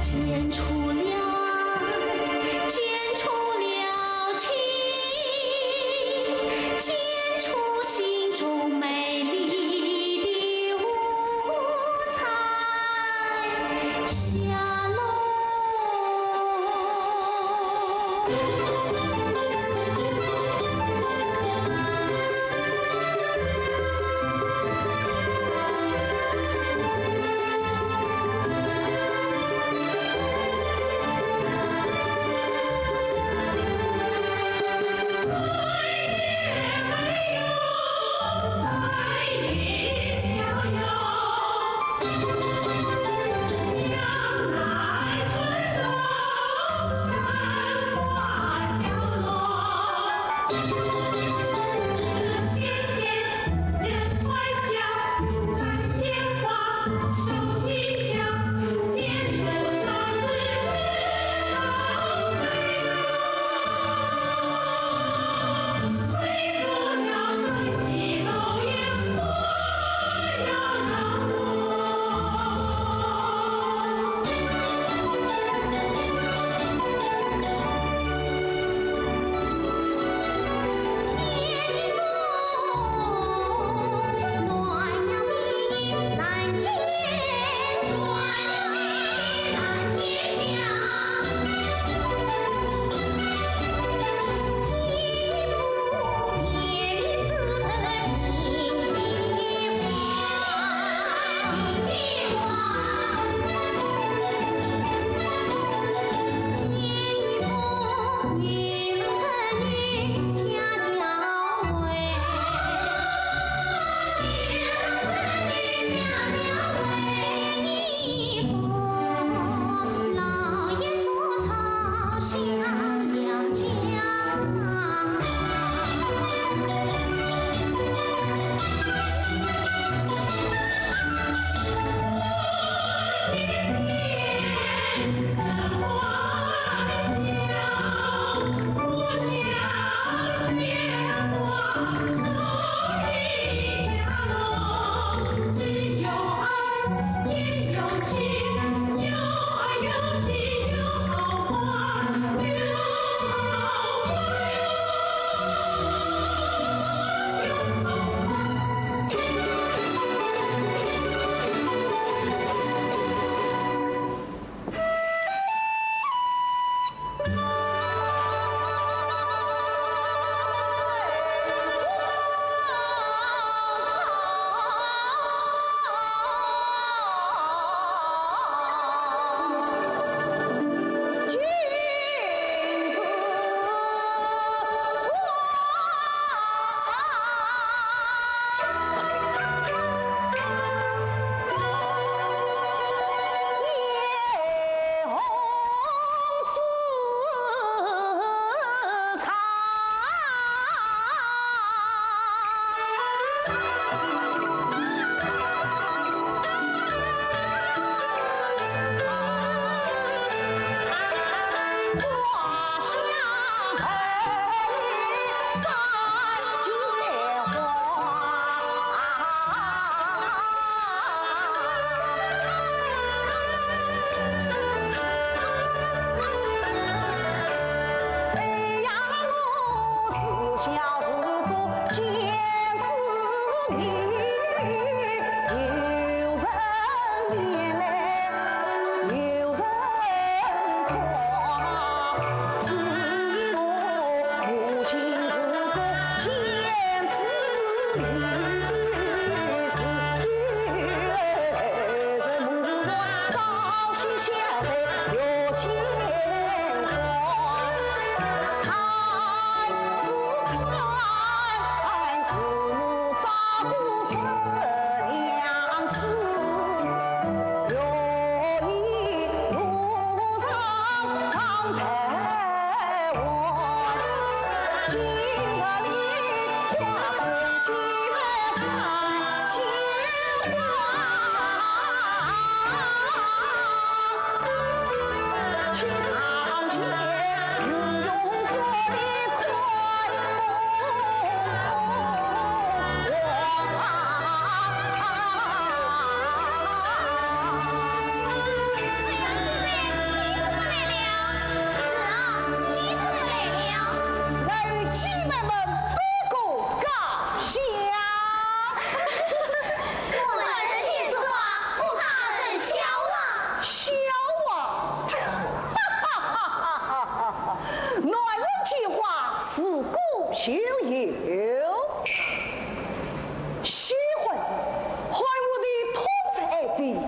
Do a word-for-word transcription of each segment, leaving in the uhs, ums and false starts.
剪出了，剪出了情，剪出心中美丽的五彩霞落。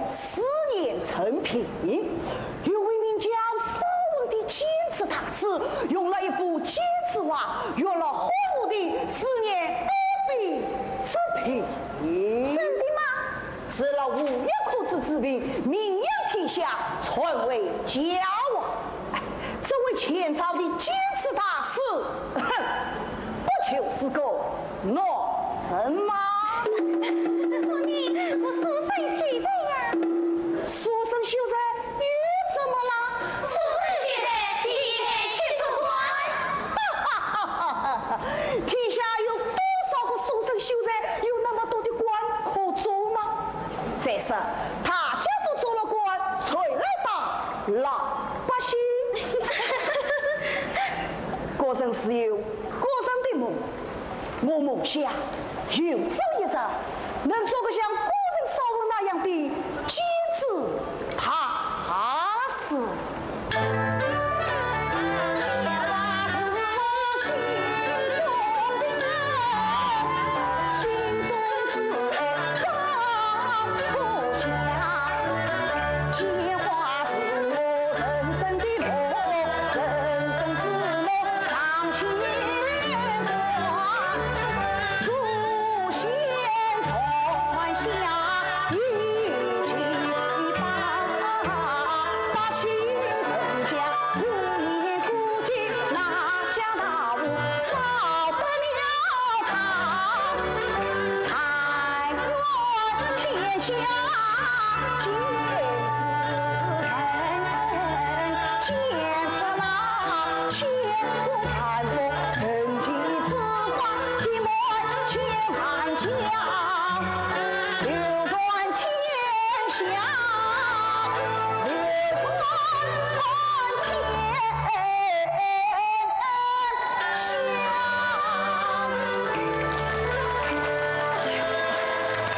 思念成病。有位名叫少文的剪纸大师，用了一幅剪纸画，圆了后母的思念，安慰之病。真的吗？治了无药可治之病，名扬天下，传为佳话。哎，这位前朝的剪纸大师，哼，不就是个 我怎么？我呢，是个书生秀才呀。书生秀才又怎么了？书生秀才，天眼七中官。哈哈哈哈哈！天下有多少个书生秀才，有那么多的官可做吗？再说，大家都做了官，谁来当老百姓？个人自有个人的梦。 我梦想有朝一日能做个像古人少文那样的剪纸大师。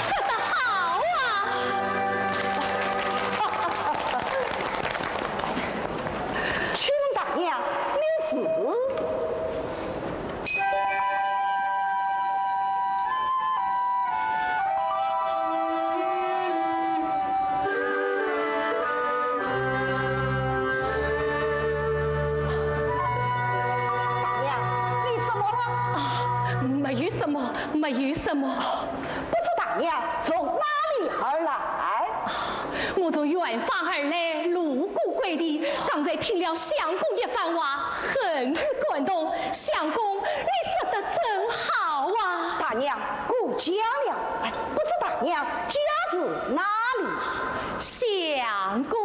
说得好啊！请问大娘，你是？ 大娘，你怎么了？啊，没有什么，没有什么。不知大娘从哪里而来？我从远方而来，路过贵地，刚才听了相公一番话，很是感动。相公，你说得真好啊！大娘过奖了。哎，不知大娘家住哪里？相公。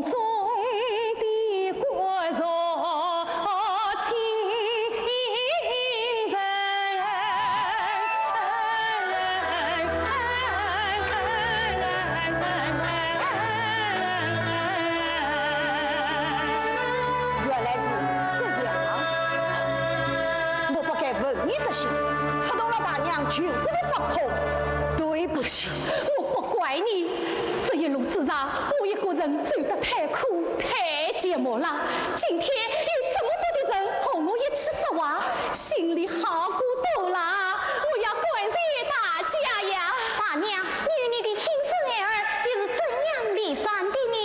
中的骨肉亲人。原来是这样，我不该问你这些，触动了大娘情深的伤痛，对不起。我不怪你，这一路之上，我一个人走得太苦太寂寞了。今天有这么多的人和我一起说话，心里好过多了。我要感谢大家呀。大娘，你与你的亲生儿儿又是怎样离散的呢？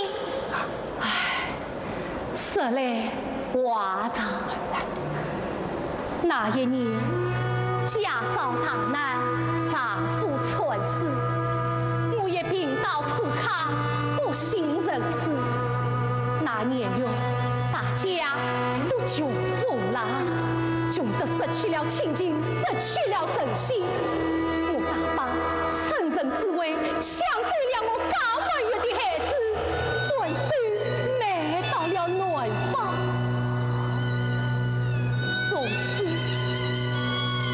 唉，说来话长。那一年，家遭大难，丈夫惨死，我也病倒 土卡，不幸人死。那年月，大家都穷疯了，穷得失去了亲情，失去了人性。我大伯趁人之危，抢走了我刚满月的孩子，转身卖到了南方。从此，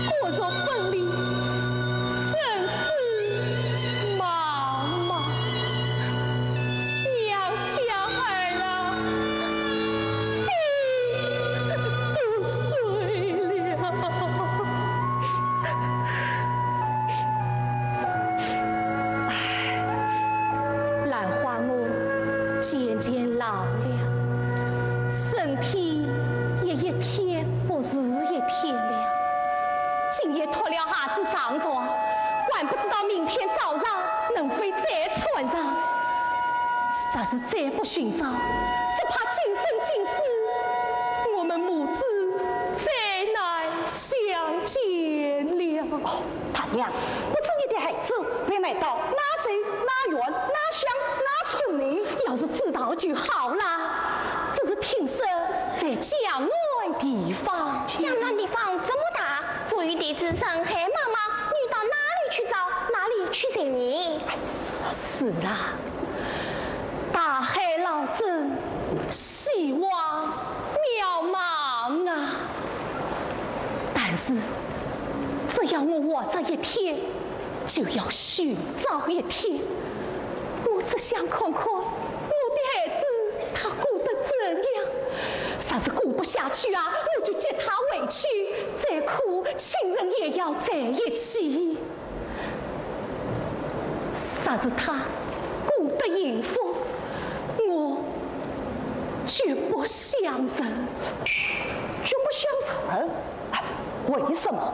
骨肉分离，生死 茫茫，两相爱了，心都碎了。唉，兰花，我渐渐老了，身体也一天不如一天了。 今夜脱了鞋子上床，还不知道明天早上能否再穿上。若是再不寻找，只怕今生今世，我们母子再难相见了。哦，大娘，不知你的孩子被卖到哪州、哪县、哪乡、哪村呢？要是知道就好了，只是听说在江南地方。江南地方这么大， 富裕的子孙和妈妈，你到哪里去找，哪里去寻呢？是啊，大海捞针，希望渺茫啊。但是，只要我活着一天，就要寻找一天。 我只想看看我的孩子，他过得怎样。若是过不下去啊，我就接他回去，再苦，亲人也要在一起。若是他过得幸福，我绝不相认。绝不相认？哎，为什么？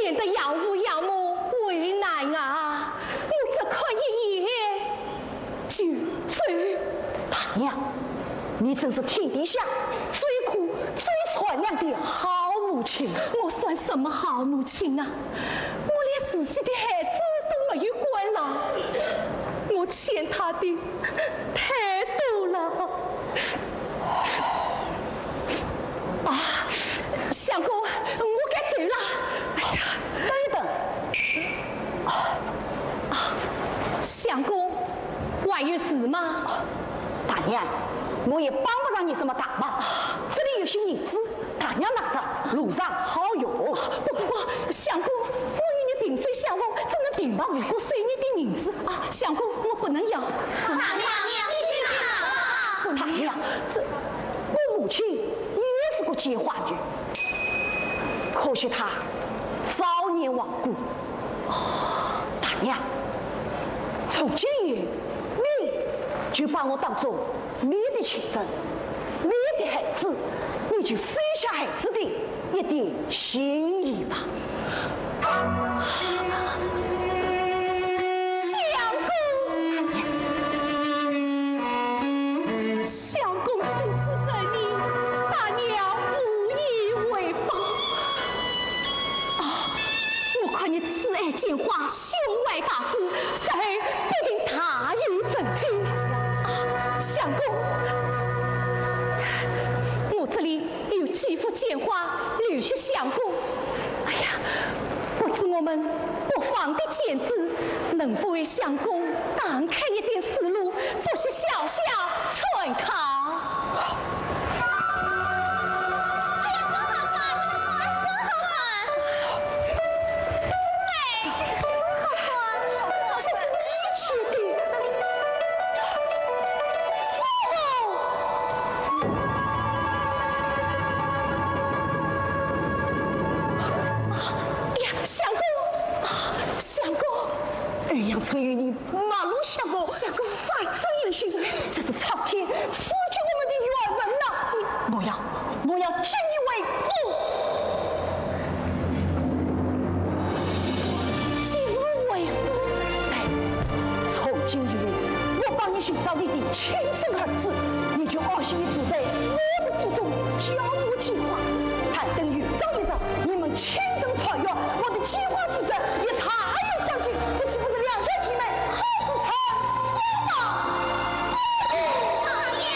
免得养父养母为难啊！我只看一眼 就走。大娘，你真是天底下最苦、最善良的好母亲。我算什么好母亲啊？我连自己的孩子都没有管牢，我欠他的太多了。啊，相公，我该走了。哎呀，等一等。啊，啊，相公， 还有事吗？大娘，我也帮不上你什么大忙。这里有些银子，大娘拿着，路上好用。不不不，相公，我与你萍水相逢，怎能平白无故收你的银子啊？相公，我不能要。大娘，你去哪儿啊？大娘，这，我母亲也是个奸花女，可惜她早年亡故。 大娘，从今以后，你就把我当做你的亲人，你的孩子，你就收下孩子的一点心意吧。相公，相公如此仁义，大娘无以为报。啊， 我看你慈爱奸花，胸怀大志，日后必定大有成就。啊，相公，我这里有几幅简画留给相公。哎呀，不知我们北方的剪子能否为相公打开一点思路，不是小小村口。哎呀，真好看，真好看！这是你去的？是我。哎呀，相公，相公。 欧阳春雨，你骂我相公，相公，反生人性，这是苍天赐给我们的缘分呐！我要，我要娶你为夫。娶我为夫？对，从今以后，我帮你寻找你的亲生儿子，你就安心地住在我的府中，叫我金花。待等有朝一日，你们亲 成团圆，我的金花金色也踏上长街，这岂不是两全其美，好事成双吗？是。好呀。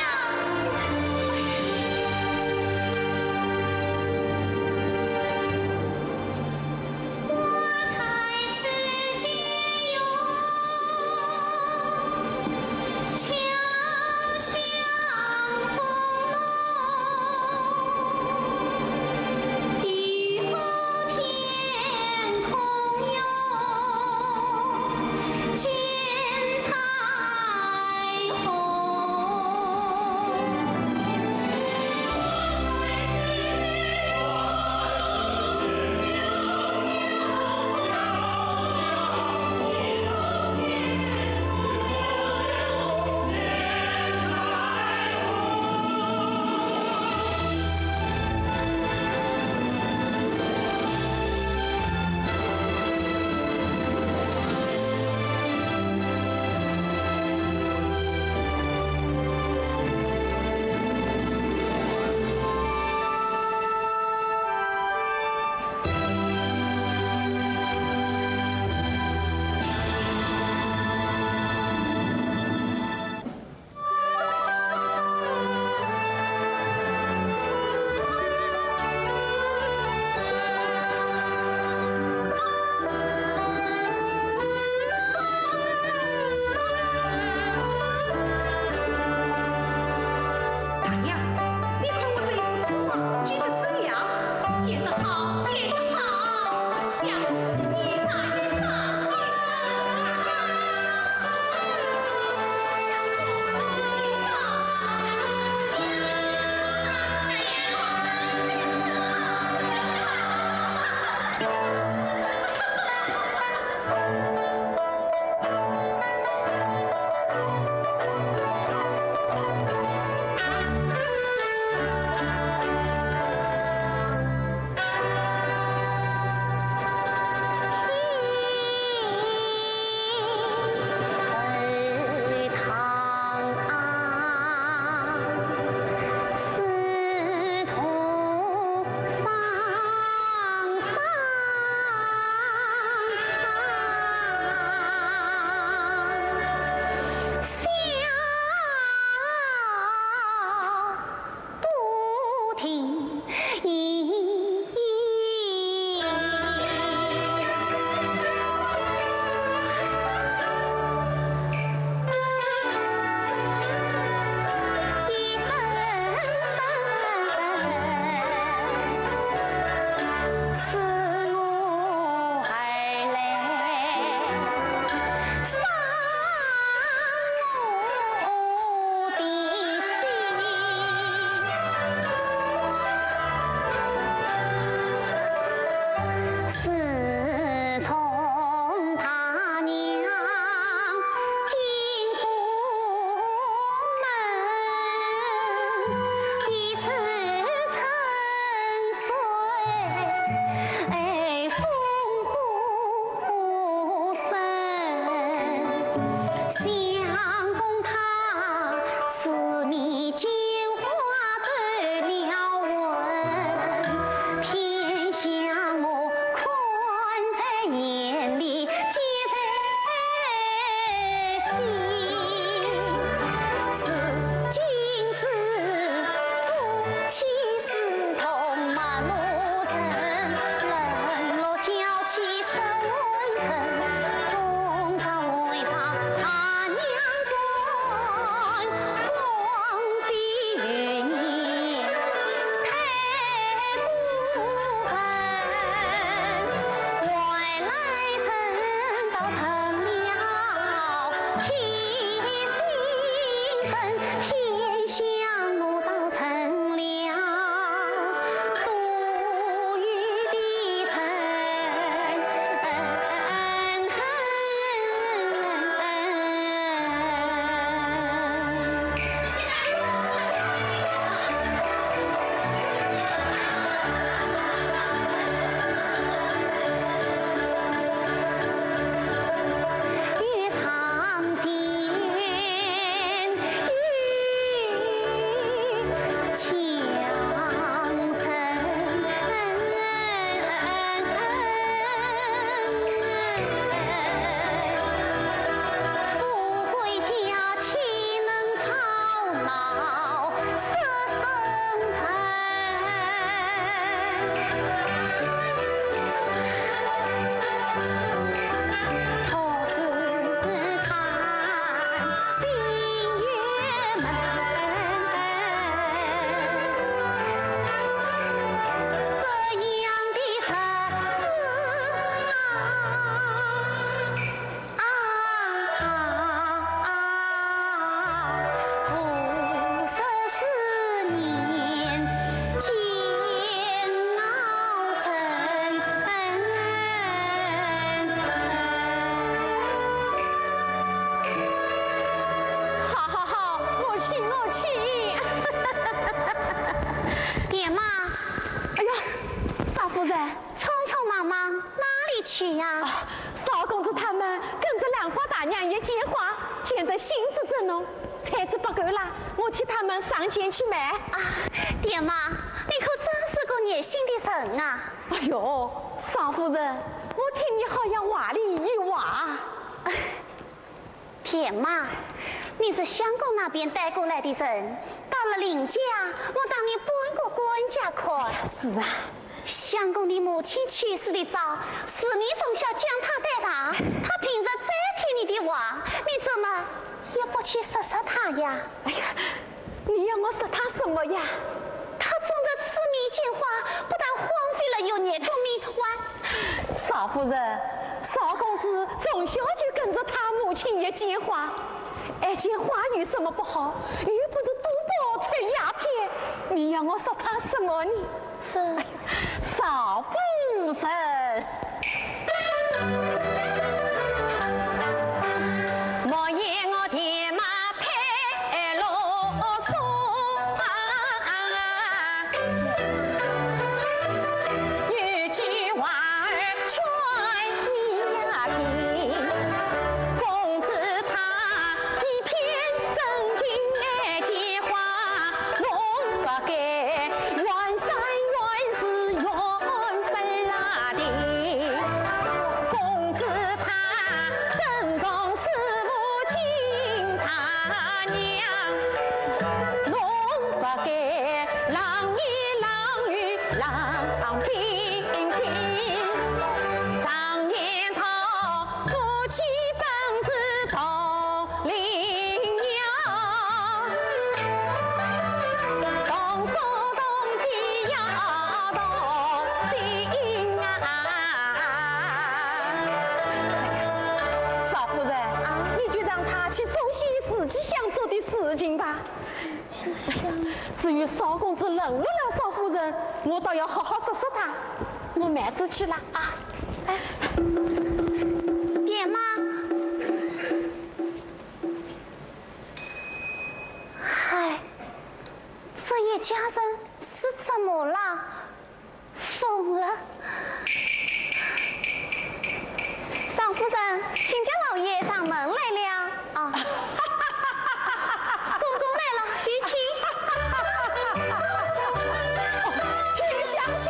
好好好，我去，我去。爹妈。哎呀，少夫人。匆匆忙忙，哪里去呀？啊，少公子他们跟着兰花大娘一剪花，剪得兴致正浓，菜子不够啦，我替他们上前去买。啊，爹妈，你可真是个热心的人啊！哎呦，少夫人，我听你好像话里有话。 爹妈，你是相公那边带过来的人，到了林家，我当你半个官家看。是啊。相公的母亲去世的早，是你从小将他带大，他平日最听你的话，你怎么也不去说说他呀？哎呀， 你要我说他什么呀？他总在痴迷剪花，不但荒废了幼年功名，还……少夫人，少公子从小就跟着他母亲学剪花，而且花有什么不好？又不是赌博抽鸦片，你要我说他什么呢？这……哎呀，少夫人。 少夫人，你就让他去做些自己想做的事情吧。 至于少公子冷落了少夫人，我倒要好好说说他。我慢着去了啊。爹妈，嗨，这一家人是怎么了？ 疯了。少夫人，亲家老爷上门来了。啊。公公来了，有请。请相请。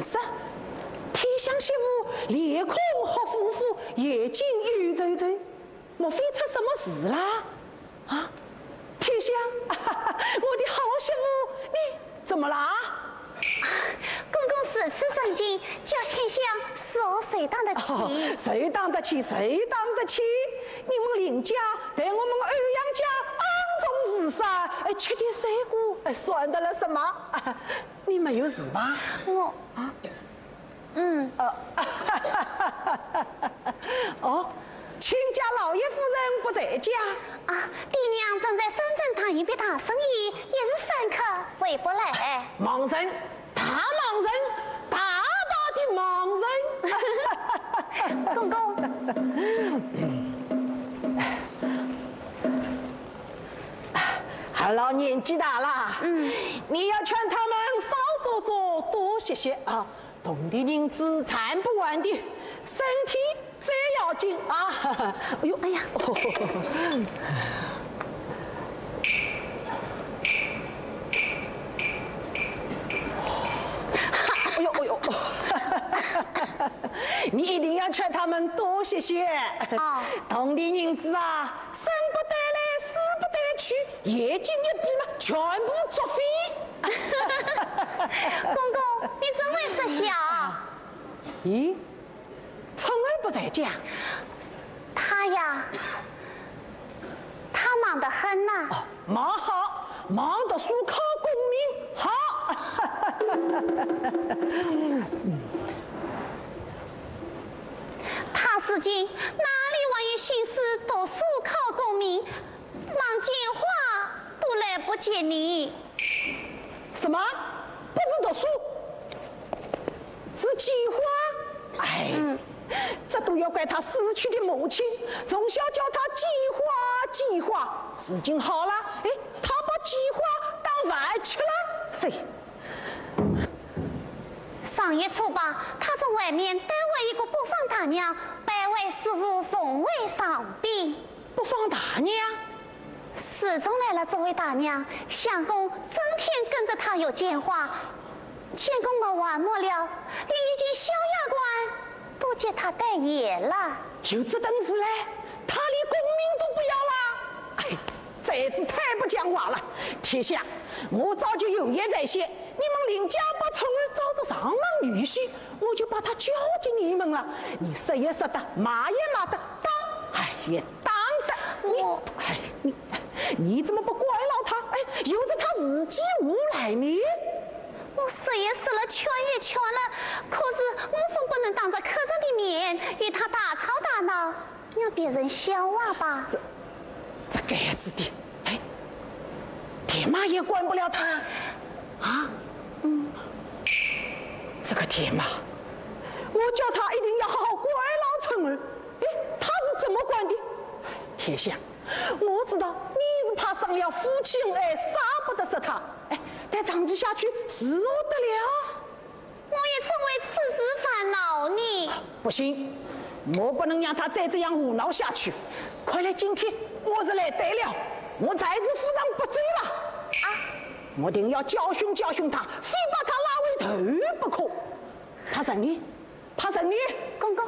色，天香媳妇脸孔黑乎乎，眼睛圆溜溜，莫非出什么事啦？啊，天香，我的好媳妇，你怎么啦？公公如此尊敬，叫天香如何受当得起？哦，受当得起，受当得起。你们林家对我们欧阳家恩重如山，哎，吃点水果，哎，算得了什么？啊，你没有事吧？我，啊？嗯，哦，哦，亲家老爷夫人不在家。啊，爹娘正在深圳谈一笔大生意，一时三刻回不来。忙人，大忙人，大大的忙人。公公，二老年纪大了，嗯，你要劝他们少坐坐，多歇歇啊。铜钿银子赚不完的，身体最要紧啊。哎呦，哎呀，哎呦，哎呦，你一定要劝他们多歇歇。哦，铜钿银子啊，生不带来，死不带去，眼睛一闭嘛，全部作废。公公，你真会说笑。咦，春儿不在家？他呀，他忙得很呐。哦，忙好，忙读书考功名好。他如今哪里还有心思读书考功名？忙剪花都来不及呢。什么？不是读书，是剪花？哎，这都要怪他死去的母亲，从小叫他剪花剪花。如今好了，哎，他把剪花当饭吃了。嘿，上月初八，他从外面带回一个北方大娘，拜为师傅，奉为上宾。北方大娘？自从来了这位大娘，相公整天跟着她学剪花，剪个没完没了，连一群小丫鬟都给她代言了。有这等事嘞？他连功名都不要了？哎，这子太不讲话了。天香，我早就有言在先，你们林家把春儿招做上门女婿，我就把她交给你们了。你说也说得，骂也骂得，打也打得。你，我哎，你，你怎么不管牢她？哎，由着她自己无来呢？我说也说了，劝也劝了，可是我总不能当着客人的面与她大吵大闹，让别人笑话吧？这，这该死的！哎，田妈也管不了她啊？嗯，这个田妈，我叫她一定要好好管牢春儿。哎，她是怎么管的？天香，我知道你是怕伤了夫妻恩爱，舍不得说她。哎，但长期下去如何得了？我也正为此事烦恼呢。不行，我不能让她再这样胡闹下去。看来今天我是来对了，我在这府上不走了。啊，我定要教训教训她，非把她拉回头不可。她人呢？她人呢？公公，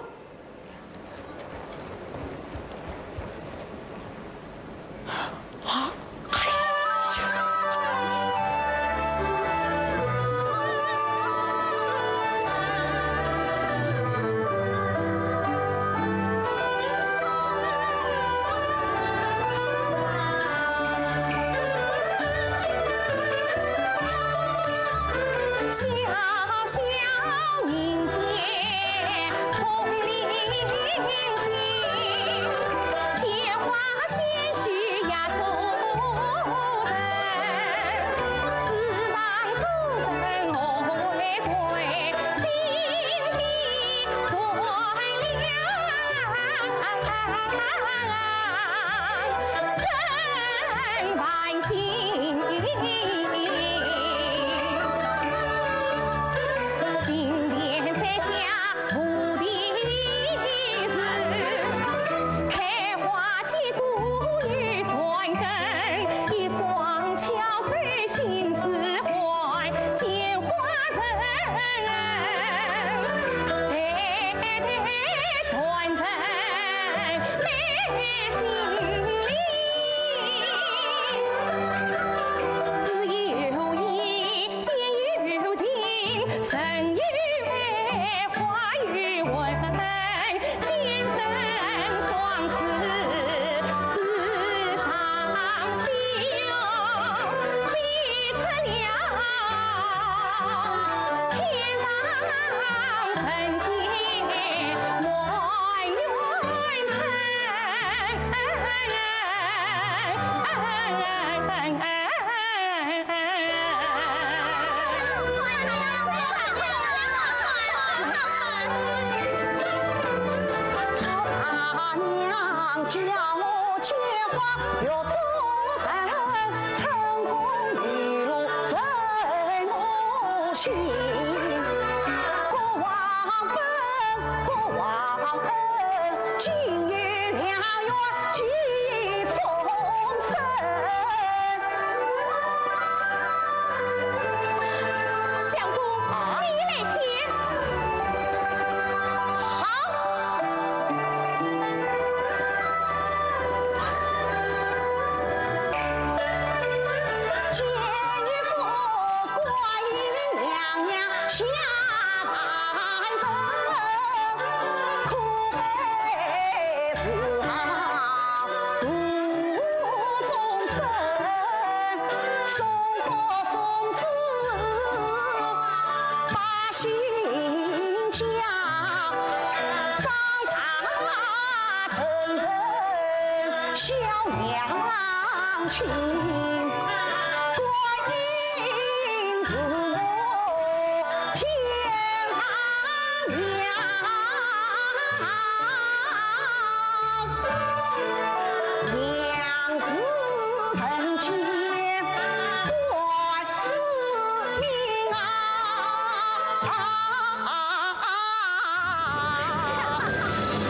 心。国王本，国王恩，今夜良缘寄终身。相公，啊。你来接。好。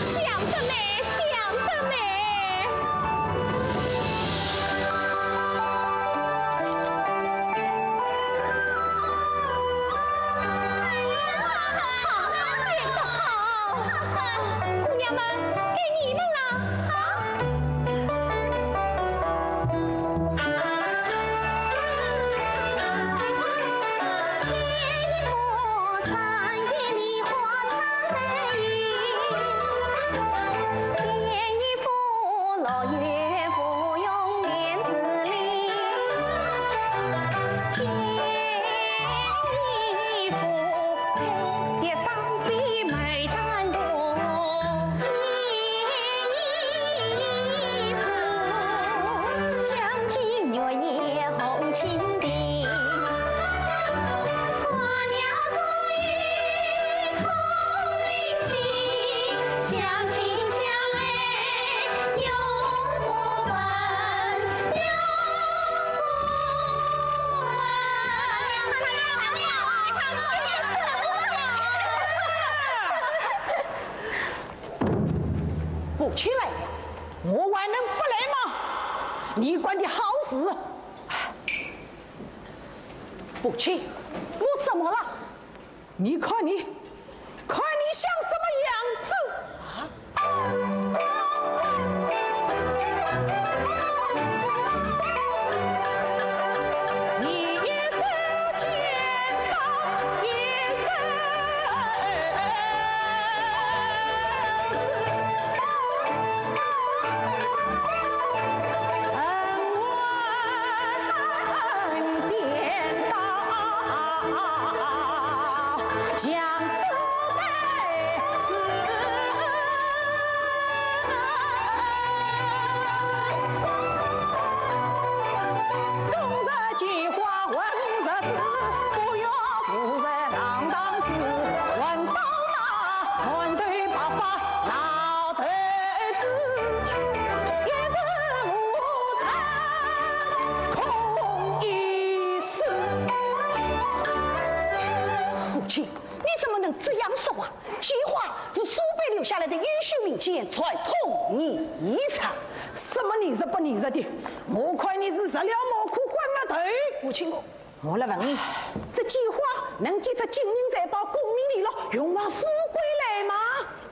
想得美，想得美！好，真的好！姑娘们，该你们了。 父亲来了。我还能不来吗？你管的好事！父亲，我怎么了？你看你，看你像什么样子！啊？ 父亲，你怎么能这样说啊？ 计划是祖辈留下来的优秀民间传统艺术。什么艺术不艺术的？我看你是食了毛苦昏了头。父亲，我……我来问你，这计划能建设金银财宝、功名利禄、荣华富贵来吗？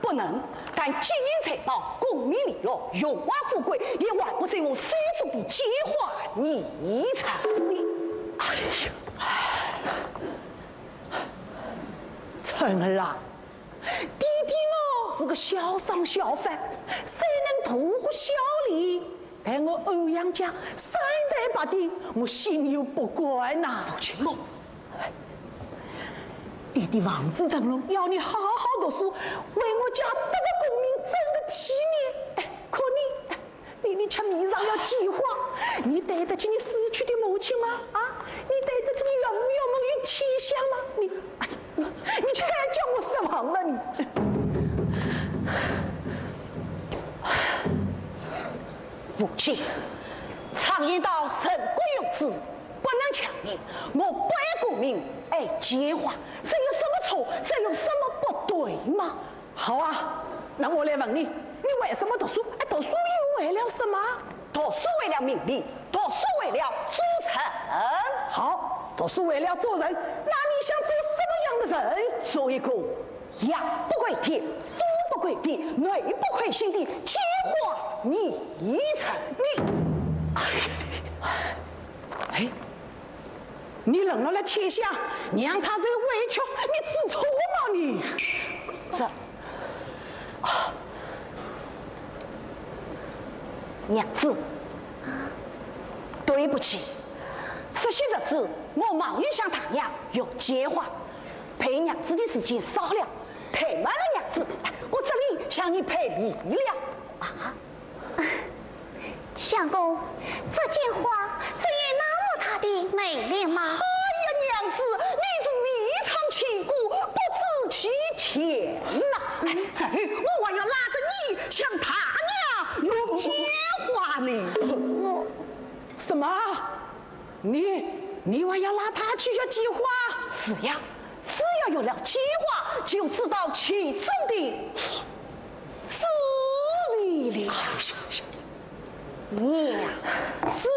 不能，但金银财宝、功名利禄、荣华富贵也还不在我手中的计划艺术。你……哎呀！ 春儿啊，爹爹我是个小商小贩，虽能度过小年，但我欧阳家三代八代，我心有不甘呐。父亲，我……爹爹望子成龙，要你好好读书，为我家得个功名，争个体面。哎，可你…… 你，你吃迷上了计划，你对得起你死去的母亲吗？啊，你对得起你岳父岳母与天下吗？你……哎，你，你太叫我失望了，你！父亲，常言道，人贵有志，不能强言。我不爱功名，奸猾，这有什么错？这有什么不对吗？好啊，那我来问你，你为什么读书？哎，读书又为了什么？读书为了名利，读书为了做人。好，读书为了做人，那你想做什么样的人？做一个 夜不归天，风不归地，泪不归心的奸猾佞臣。你，哎，你冷落了天下，让她受委屈，你知错吗你？这，啊，娘子，对不起，这些日子我忙于想大娘，又奸猾，陪娘子的时间少了。 怠慢了娘子，我这里向你赔礼了。啊，相公，这奸猾真有那么大的魅力吗？哎呀，娘子，你是未尝见过，不知其甜呐。哎，这里我还要拉着你向大娘要奸猾呢。我，什么？ 你，你还要拉她去学奸猾？是呀，只要有了奸猾，就知道其中的滋味了。娘子。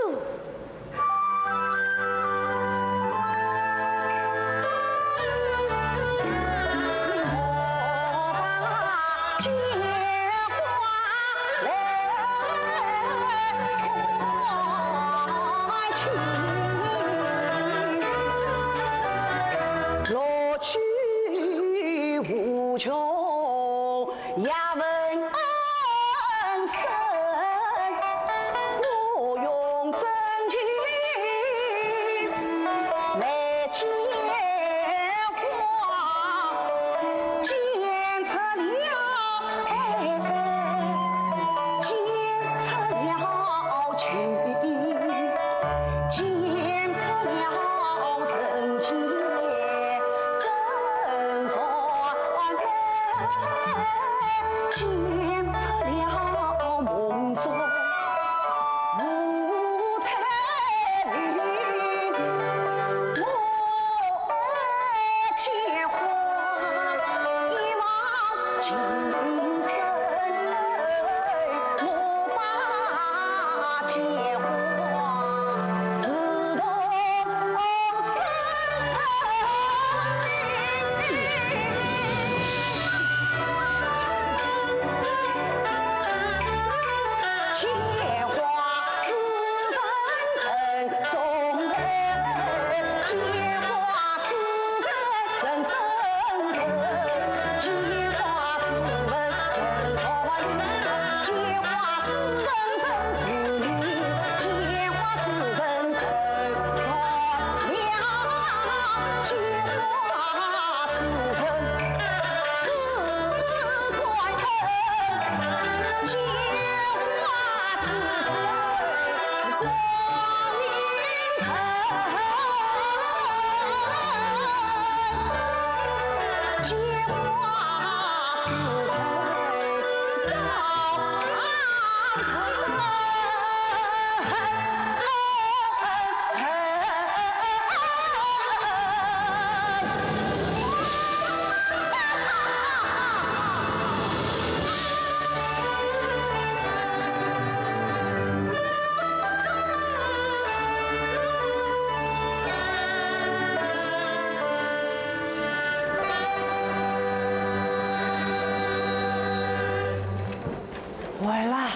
坏了，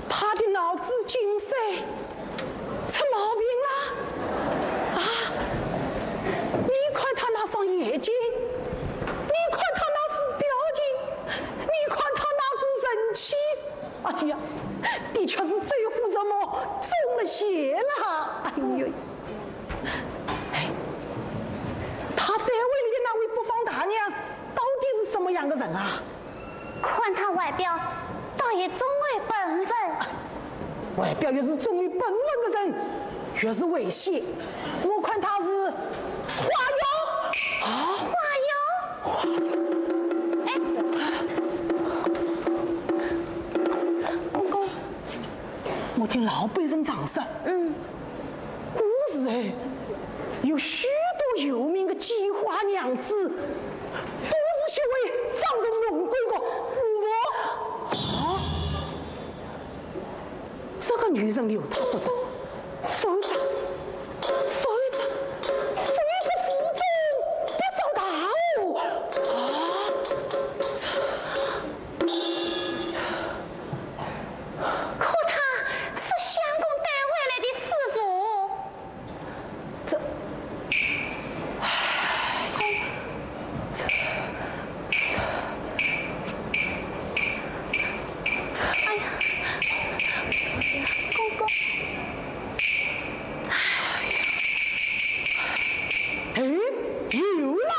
他的脑子进水，出毛病了。啊，你看他那双眼睛，你看他那副表情，你看他那股神气， 哎呀，的确是走火入魔，中了邪了。哎呦，哎，他单位里的那位北方大娘到底是什么样的人啊？看他外表，倒也中为本分。外表越是中为本分的人，越是危险。我看他是花妖。啊？花妖？ 哎，公公，我听老辈人常说，嗯，古时候有许救命的奸花娘子，都是这位张荣弄鬼的。我，啊，这个女人留她不得，否则，否则，否则府中不遭大祸。啊，这，这，可她是相公带回来的师傅。 这，哎，这，这，这，哎呀，公公。哎，有了。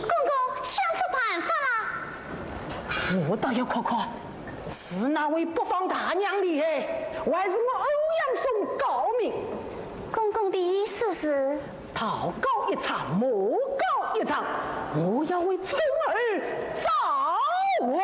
公公，想出办法了。我倒要看看 是哪位北方大娘厉害，还是我欧阳松高明？公公的意思是？道高一尺，魔高一丈，我要为春儿招魂。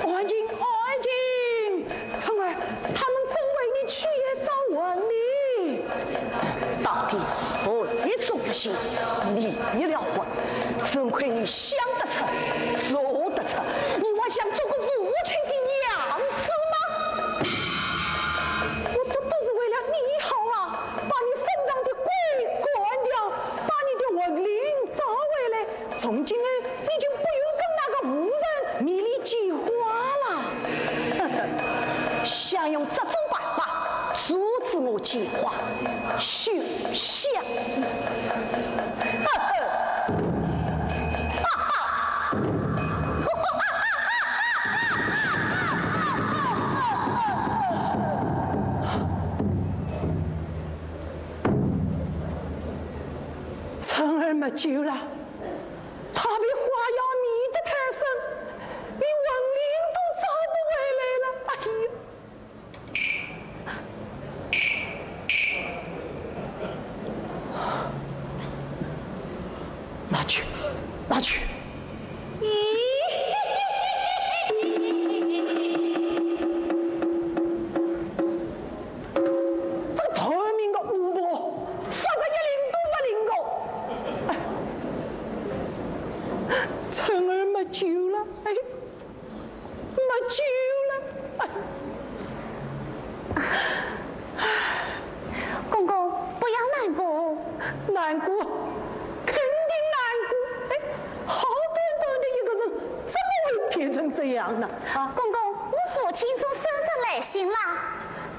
安静，安静。 春儿，他们正为你取药招魂呢。到底谁中邪，迷了魂？怎亏你想得出，做得出，你还想做个无情的样子吗？我这都是为了你好啊，把你身上的鬼赶掉，把你的魂灵召回来，从今后你就不用跟那个妇人迷离奸花了。想用这种办法阻止我奸花，休想！呵呵，哈哈久了，她被花妖迷得太深，连魂灵都找不回来了。哎呀！拿去，拿去。 这个透明的巫婆，发着一灵都不灵个。哎，春儿没救了，哎，没救了，哎。 公公，不要难过。难过？肯定难过。哎，好端端的一个人，怎么会变成这样呢？啊？公公，我父亲从深圳来信啦。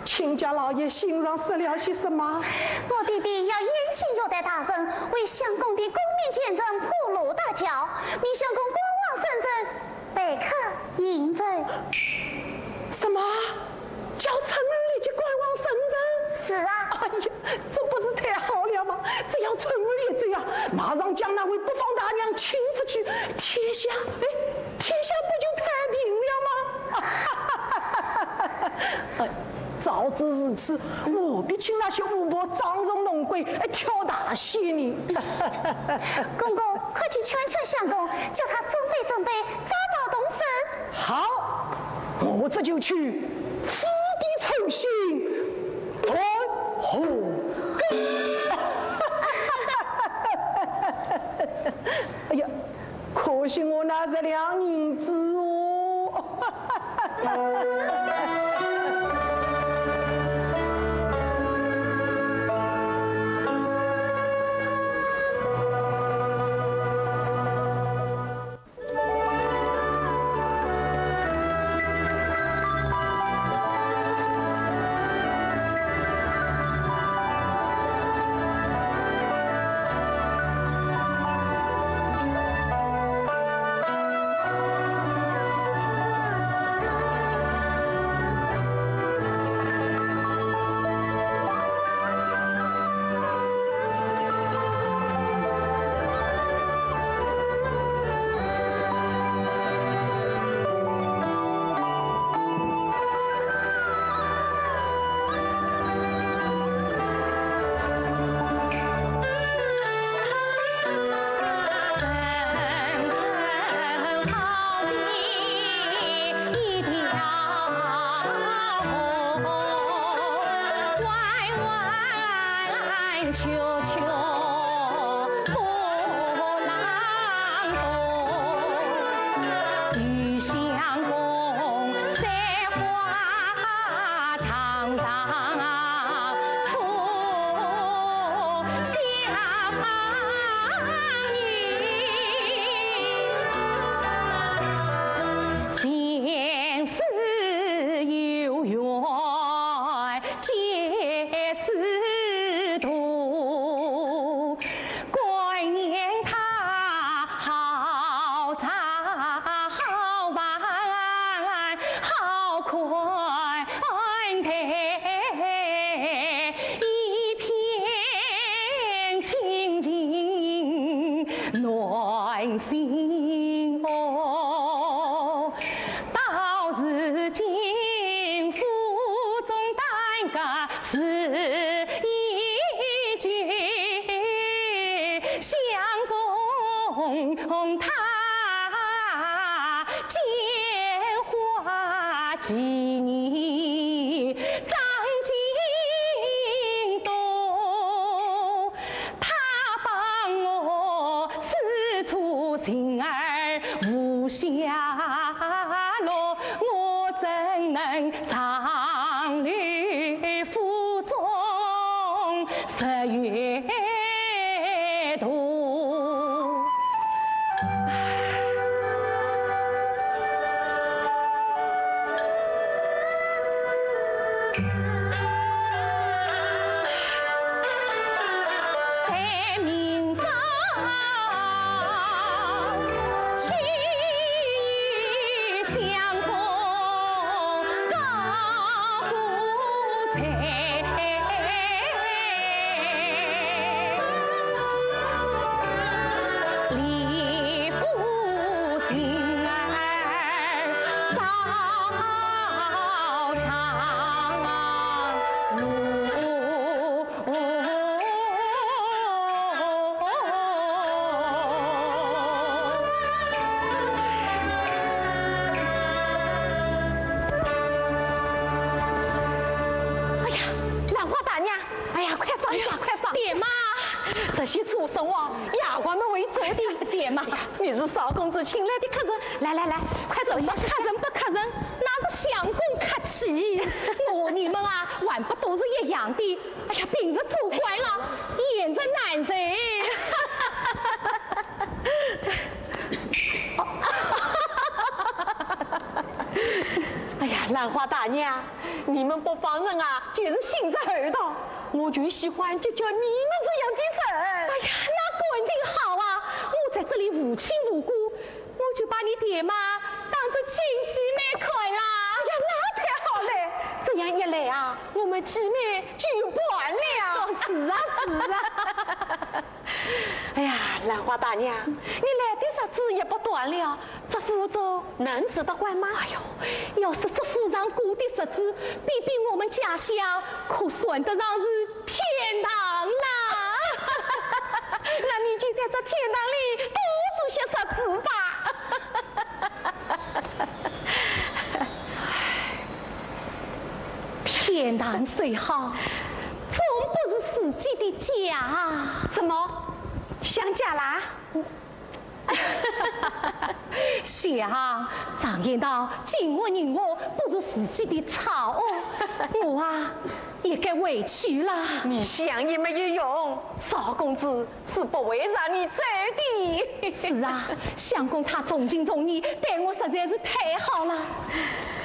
亲家老爷信上说了些什么？我爹爹要宴请玉带大人，为相公的功名前程铺路搭桥，命相公赶往深圳， 备客饮酒。什么？叫春儿立即赶往深圳？是啊。哎呀，这不是太好了吗？只要春儿一走啊，马上将那位北方大娘请出去，天下，哎，天下不就太平了吗？哎，早知如此，何必请那些巫婆装神弄鬼，哎，跳大戏呢？公公，快去劝劝相公，叫他准备准备， 早早动身。好，我这就去釜底抽薪，断后根。哎呀，可惜我那十两银子哦。生活，夜光么会走的。爹妈，你是少公子请来的客人，来来来，快坐下去。什么客人不客人，那是相公客气。我你们啊，还不都是一样的？哎呀，平日做惯了，现在难受。哎呀，兰花大娘，你们北方人啊，就是心直厚道，我就喜欢结交你们这样的人。哎呀，那感情好啊！我在这里无亲无故，我就把你爹妈当做亲姐妹看啦。哎呀，那太好了！这样一来啊，我们姐妹就有伴了。哦，是啊，是啊。哎呀，兰花大娘，你来的日子也不短了，这福州能住得惯吗？哎呦，要是这府上过的日子，比比我们家乡，可算得上是天堂啦。那你就在这天堂里多住些日子吧。天堂虽好，总不如自己的家啊。怎么，想家啦？想，常言道，近屋人屋不如自己的草屋。我啊，也该回去了。你想也没有用，少公子是不会让你走的。是啊，相公他重情重义，待我实在是太好了。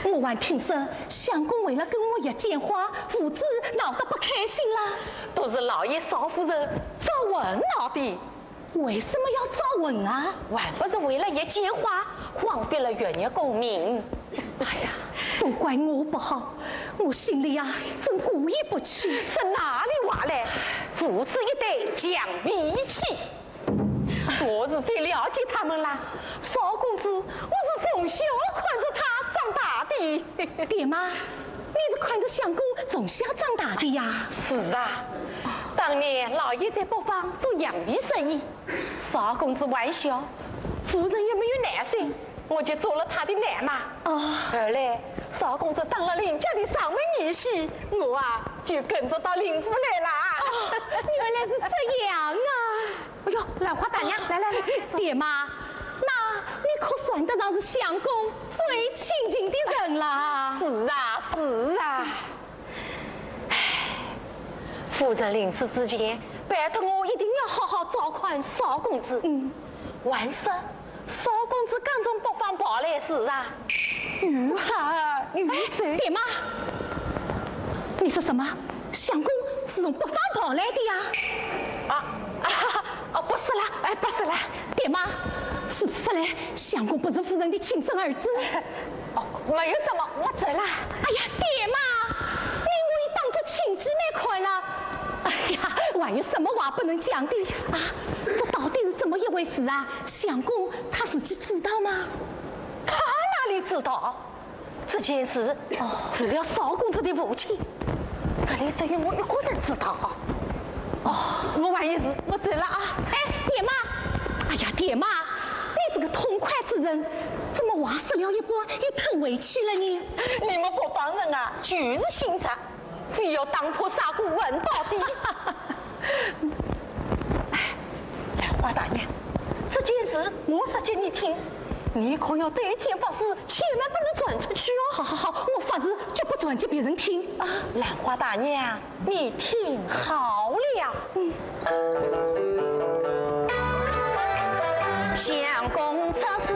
我还听说，相公为了跟我一间花，父子闹得不开心了。都是老爷少夫人招魂闹的。为什么要招魂啊？还不是为了一间花，枉费了月月功名。哎呀，都怪我不好，我心里啊，真过意不去。是哪里话嘞？父子一对犟脾气。我是最了解他们啦。少公子，我是从小看着他长大的。爹妈，你是看着相公从小长大的呀？是啊，当年老爷在北方做洋皮生意，少公子还小，夫人也没有耐心，我就做了他的奶妈。哦。后来，少公子当了林家的上门女婿，我啊，就跟着到林府来了。哦，原来是这样啊。哎呦，兰花大娘，来来来。爹妈，那你可算得上是相公最亲近的人了。是啊，是啊。唉，夫人临死之前，拜托我一定要好好照看少公子。嗯。还说，少公子刚从北方跑来时啊，雨后雨后。哎，爹妈，你说什么？相公是从北方跑来的呀？啊，啊，哦，不是啦，哎，不是啦。爹妈，是，是嘞，相公不是夫人的亲生儿子。哦，没有什么，我走啦。哎呀，爹妈，你我也当作亲姐妹看了。哎呀，还有什么话不能讲的啊？这到底是怎么一回事啊？相公他自己知道吗？他哪里知道？这件事，哦，除了少公子的父亲，这里只有我一个人知道。哦，我还有事，我走了啊。哎，爹妈，哎呀，爹妈，你是个痛快之人，怎么话说了一半又退回去了呢？你们北方人啊，就是心直，非要打破砂锅问到底。哎，兰花大娘，这件事我说给你听，你可要对天发誓，千万不能传出去哦。好好好，我发誓绝不传给别人听。啊，兰花大娘，你听好了。嗯。相公出世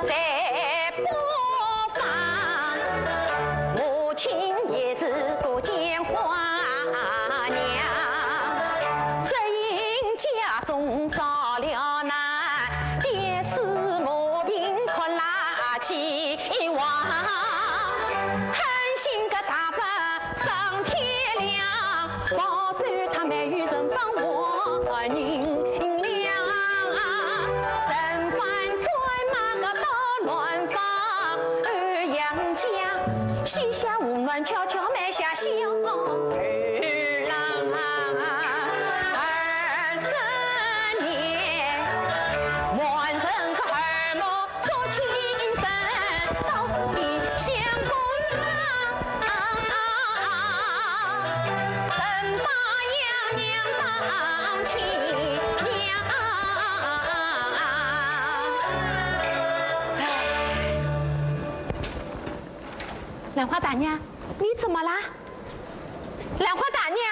在北方，母亲也是个见花娘，只因家中着了难，爹死母病拖拉起亡，狠心个打扮上天梁，保住他没有人帮我人粮，人犯转那个到落兰花大娘，你怎么啦？兰花大娘，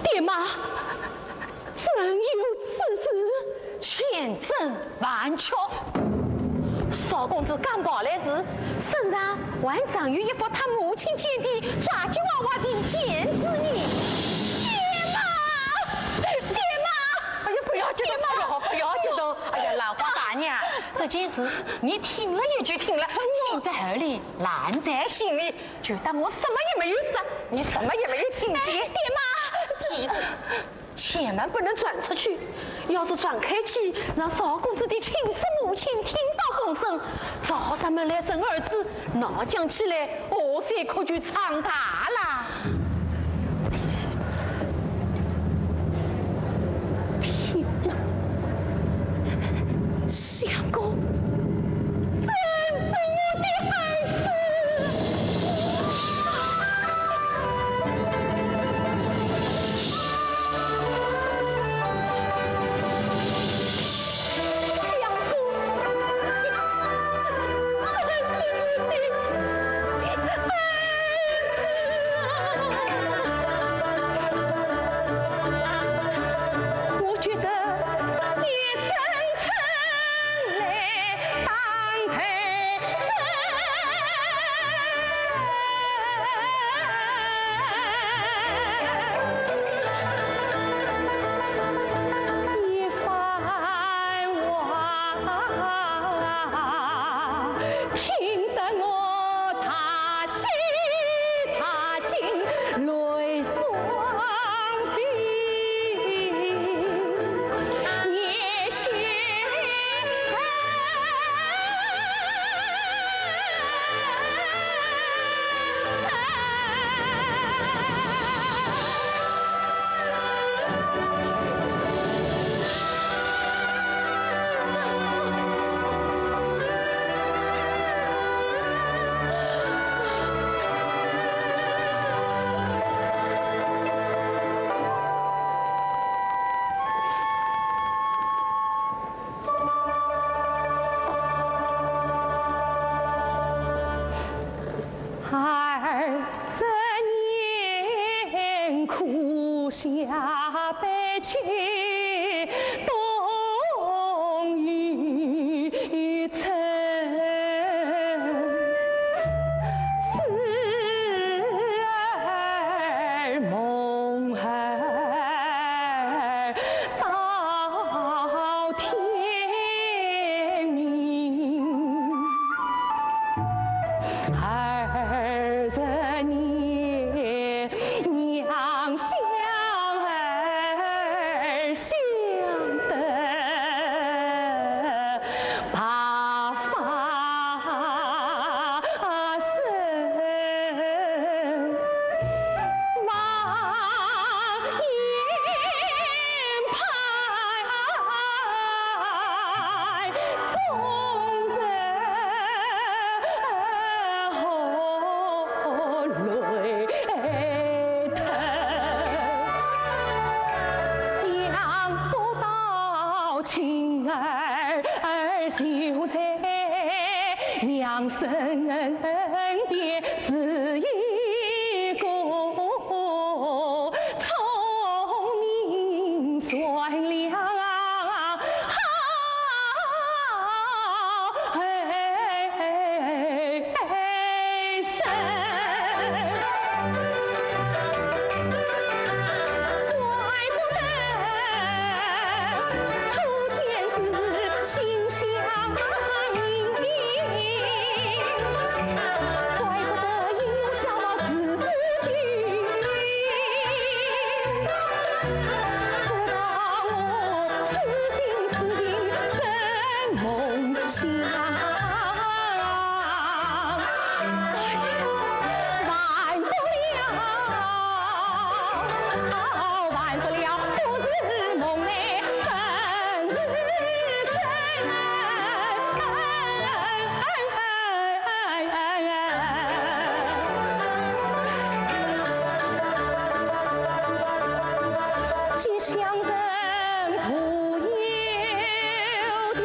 爹妈，怎有此事？千真万确。 少公子刚跑来时，身上还藏有一幅他母亲剪的抓阄娃娃的剪纸呢。爹妈，爹妈！哎呀，不要激动，爹妈！不要，不要激动。哎呀，兰花大娘，这件事你听了也就听了，听在耳里，烂在心里，就当我什么也没有说，你什么也没有听见。爹妈！记住， 千万不能传出去，要是传开去，让少公子的亲生母亲听到风声，找上门来认儿子，那讲起来，我这可就唱大了。天哪，相公，真是我的儿子！ 相公，这是你的儿子。我觉得一声春来当头 一番话，听得我大喜大惊，泪双飞。也许 二十年苦夏悲秋冬雨春，思儿梦儿 到天明。二十年，娘想儿想得白发生。 望眼盼，终日泪吞。想不到亲儿就在 娘身边是一个聪明善良好孩儿。 怪不得初见之时心相印，怪不得因我相貌似夫君，直到我此心此行生梦想。 哎呀，办不了，办不了，不是梦来本是真。吉祥人无有的。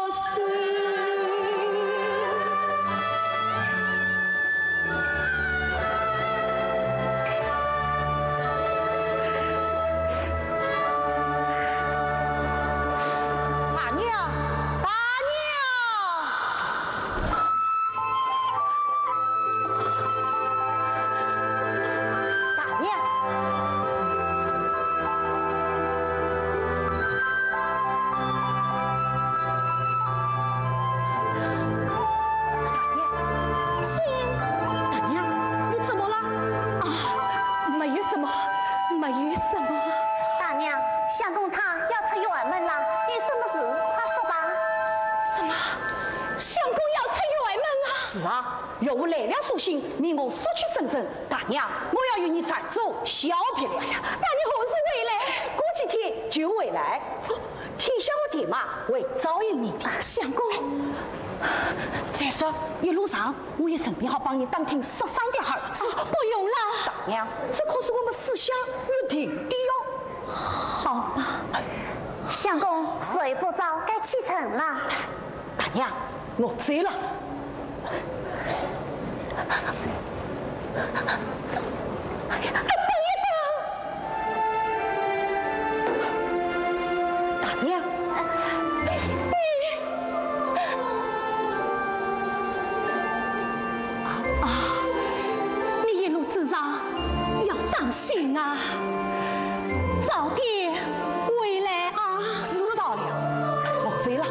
大娘，大娘！ 大娘。大娘。亲。大娘，你怎么了？啊，没有什么，没有什么。大娘，相公他要出远门了，有什么事快说吧。什么？相公要出远门啊？是啊， 岳父来了书信，命我速去深圳。大娘，我要与你暂住小别了。哎呀，那你何时回来？过几天就回来。哦，天下的地方会照应你的。啊，相公。再说，一路上我也顺便好帮你打听失散的孩子。哦，不用了。大娘，这可是我们私下约定的哟。好吧。相公，时不早，该启程了。 大娘，我走了。哎呀，等一等！大娘。啊，你一路之上要当心啊，早点回来啊。知道了，我走了。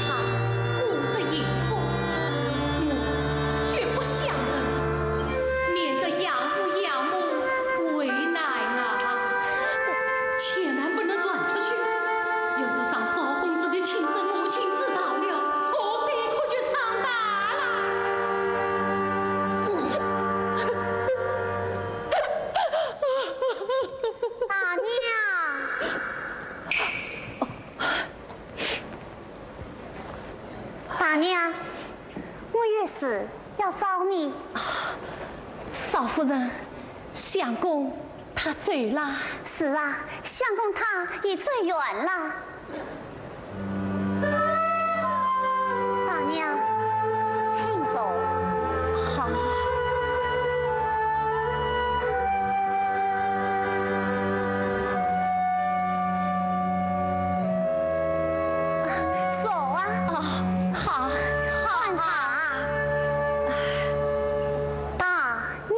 他不得已，我绝不相认，免得养父养母为难啊！千万不能传出去，要是让少公子的亲生母亲知道了，后事可就惨大了。大娘。 大娘，我有事要找你。少夫人，相公他走了？是啊，相公他已走远了。大娘，请坐。好。 坐啊。哦，好，好。大娘。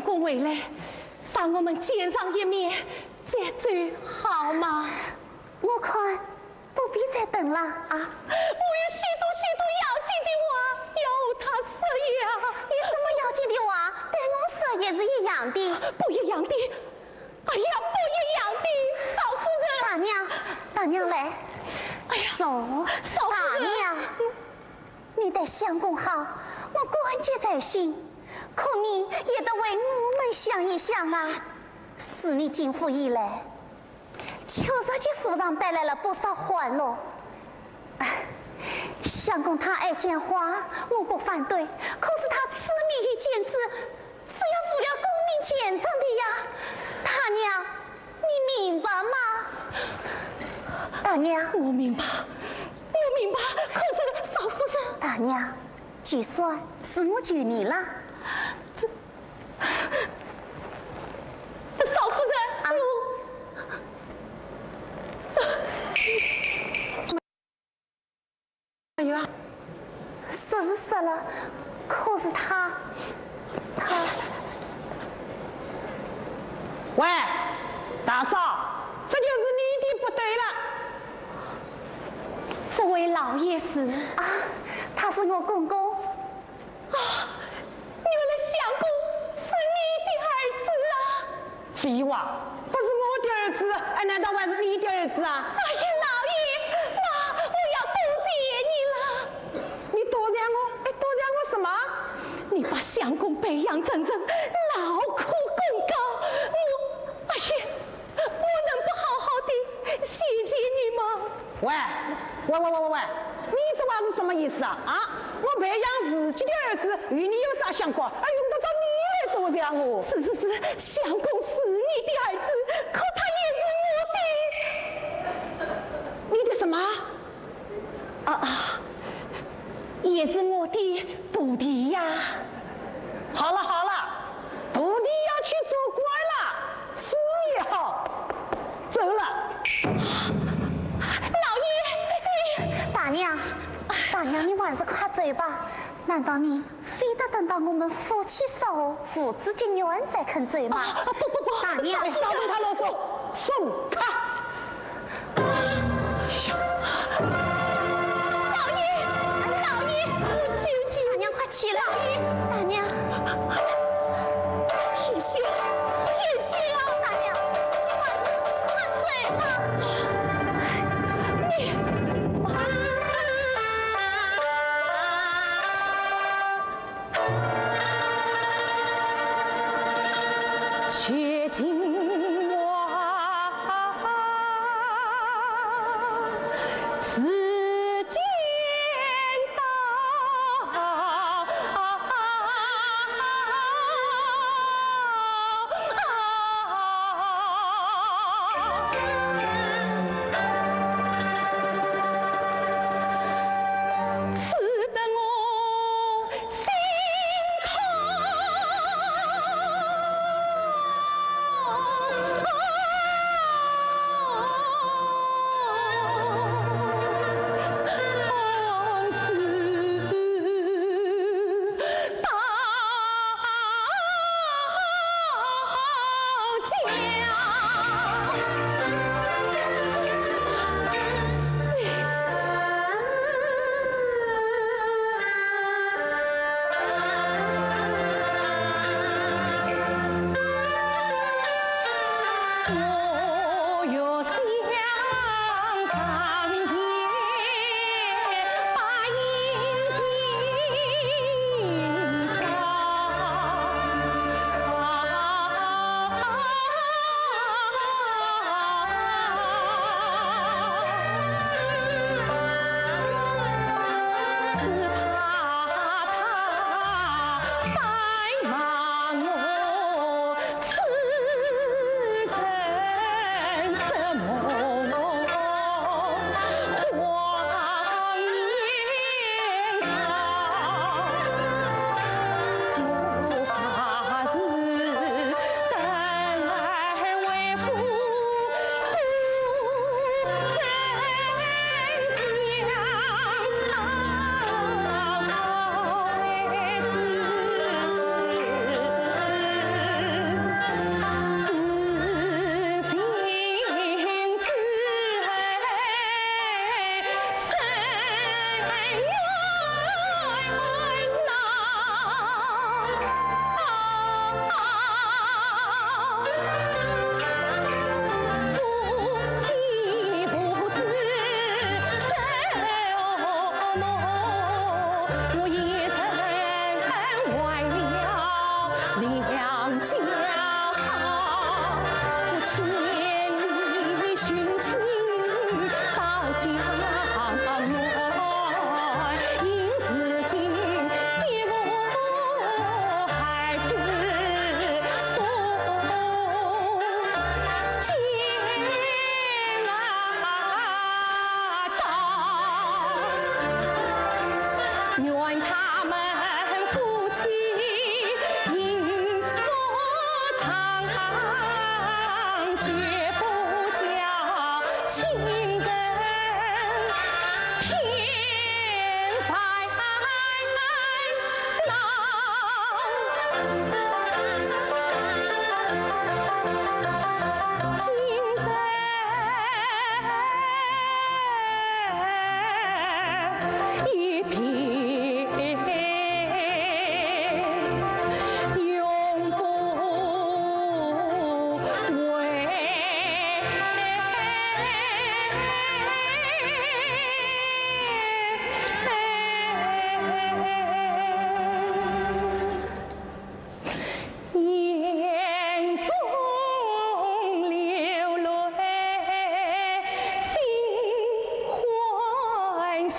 公回来，让我们见上一面再走，好吗？我看不必再等了啊。我有许多许多要紧的话要和他说呀。有什么要紧的话，对我说也是一样的。不一样的？哎呀，不一样的，少夫人。大娘，大娘来。哎呀，坐。少夫人。大娘，你待相公好，我感激在心，可你也得为我们想一想啊。自你进府以来， 确实给府上带来了不少欢乐。唉，相公他爱剪花，我不反对，可是他痴迷于剪纸，是要误了功名前程的呀。大娘，你明白吗？大娘。我明白，我明白，可是少夫人。大娘，就算是我救你了。这 少夫人，啊。我，哎呀，说是说了，可是他，他，喂，大嫂，这就是你的不对了。这位老爷是？啊，他是我公公。 啊，原来相公是你的儿子啊！废话，不是我的儿子，哎，难道还是你的儿子啊？哎呀，老爷，那我要多谢你了。你多谢我？哎，多谢我什么？你把相公培养成人，劳苦功高，我，哎呀， 我能不好好地谢谢你吗？喂，喂喂喂喂喂，你这话是什么意思啊？啊，我培养自己的儿子与你有啥相关？哎，用得着你来多谢我？是是是，相公是你的儿子，可他也是我的。你的什么？ 啊啊，也是我的徒弟呀。好了好了，徒弟要去做官了，死也好，走了。老爷，你……大娘，大娘，你还是快走吧。难道你非得等到我们夫妻失和、父子绝缘才肯走吗？啊，不不不，大娘，少对他啰嗦，松开。 老爷，老爷，我求求你。大娘，快起来。大娘，天晓，天晓啊！大娘，你还是快走吧。你，绝不叫亲人添烦恼。今日一别 永不回。眼中流泪心欢笑。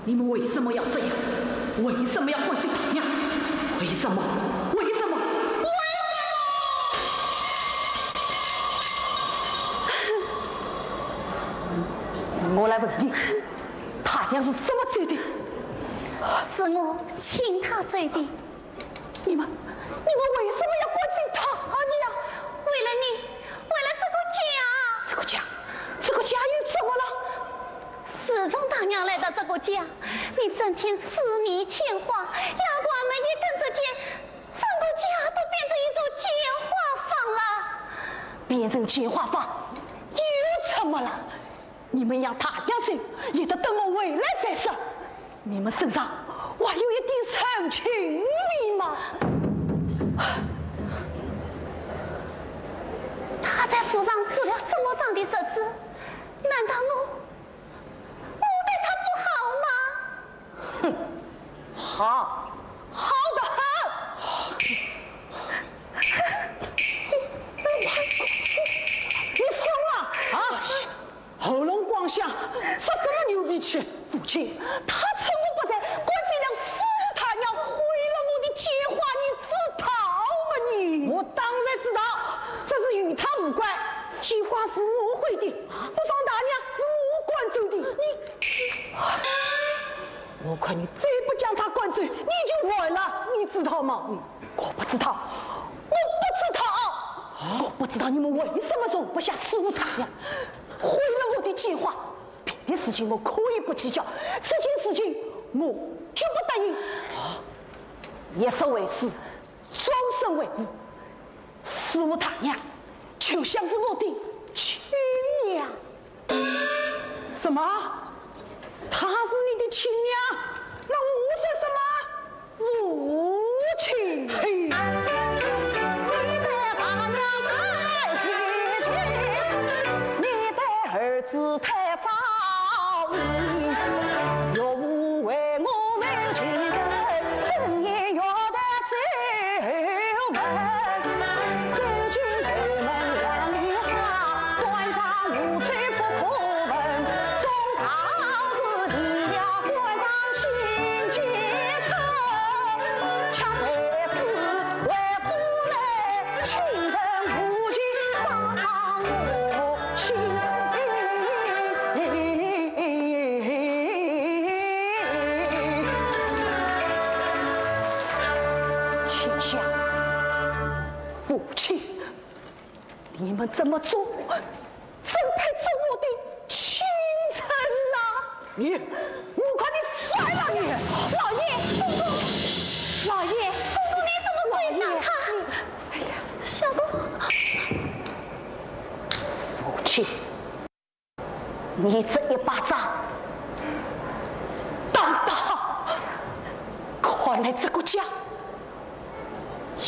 你们为什么要这样？为什么要灌醉大娘？为什么？为什么？为什么？我来问你，大娘是怎么走的？是我请她走的。 你们，你们为什么要灌醉大娘？为了你，为了这个家。这个家，这个家又怎么了？自从大娘来到这个家，你整天痴迷牵花，老公们一跟着见，整个家都变成一座奸花房了。变成奸花房，又怎么了？ 你们让大娘走，也得等我回来再说。你们身上还有一点人情味吗？她在府上做了这么长的日子，难道我，我对她不好吗？ 哼，好，好得很。你疯了啊？喉咙光响，发什么牛脾气？父亲，他趁我不在，灌醉了师傅大娘，毁了我的奸花，你知道吗你？我当然知道，这事与他无关。奸花是我毁的，不妨大娘是我灌醉的。你 我看你再不将他灌醉，你就完了，你知道吗？我不知道，我不知道，我不知道你们为什么容不下师傅大娘，毁计划，别的事情我可以不计较，这件事情我绝不答应。一生为师，终身为父，师父大娘就像是我的亲娘。什么？她是你的亲娘？那我算什么？ 无情。嘿。你对大娘太绝情，你对儿子太早意，又无为我们情深深，深夜月台走门，走进后门杨柳花，断肠无处不可闻，终道是离了官场心间 天下无情，你们这么做， 怎配做我的亲人呐？你，我看你反了你！老爷，公公，老爷，公公，你怎么对待她？哎呀，相公，无情，你这一巴掌打得好，看来这个家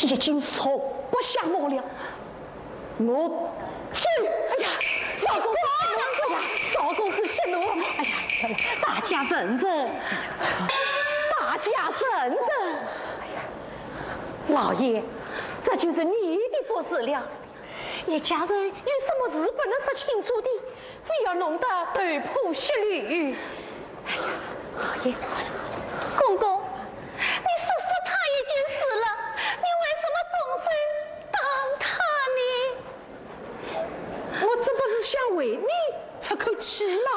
已经容不下我了。我走。哎呀，少公子，哎呀，少公子息怒。哎呀，大家忍忍，大家忍忍。哎呀，老爷，这就是你的不是了。一家人有什么事不能说清楚的？ 非要弄得头破血流。哎呀，好了，好了，公公，你说说她一件事了，你为什么总是打她呢？我这不是想为你出口气吗？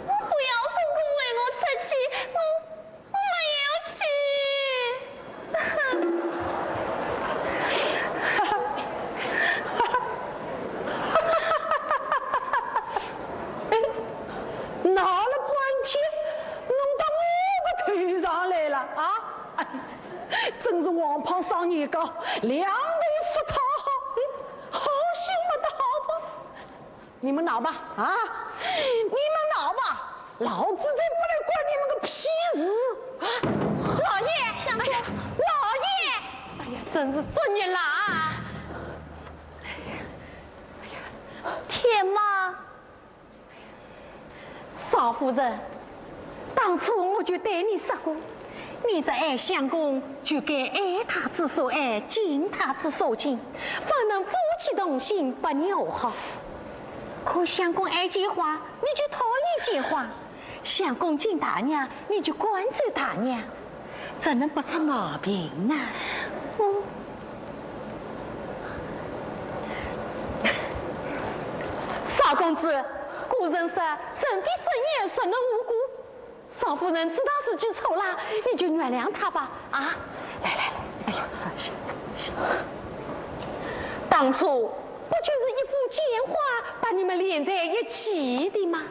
我不要公公为我出气，我 我没有气。哎，闹了半天，弄到我个头上来了啊！哎，真是王胖双眼高，两头不讨好，哎，好心没得好报。 你们闹吧，啊，你们闹吧，老子才不来管你们个屁事！啊，老爷，相公，哎呀，老爷，哎呀，真是作孽啦！哎呀，哎呀，天妈，少夫人， 当初我就对你说过，你若爱相公，就该爱他之所爱，敬他之所敬，方能夫妻同心，百年和好。可相公爱浇花，你就讨厌浇花；相公敬大娘，你就关注大娘，怎能不出毛病呢？嗯。少公子，古人说，人非圣贤，孰能无过？ 少夫人知道自己错了，你就原谅她吧，啊！来来来，哎呀，放心，放心。当初不就是一幅笺花把你们连在一起的吗？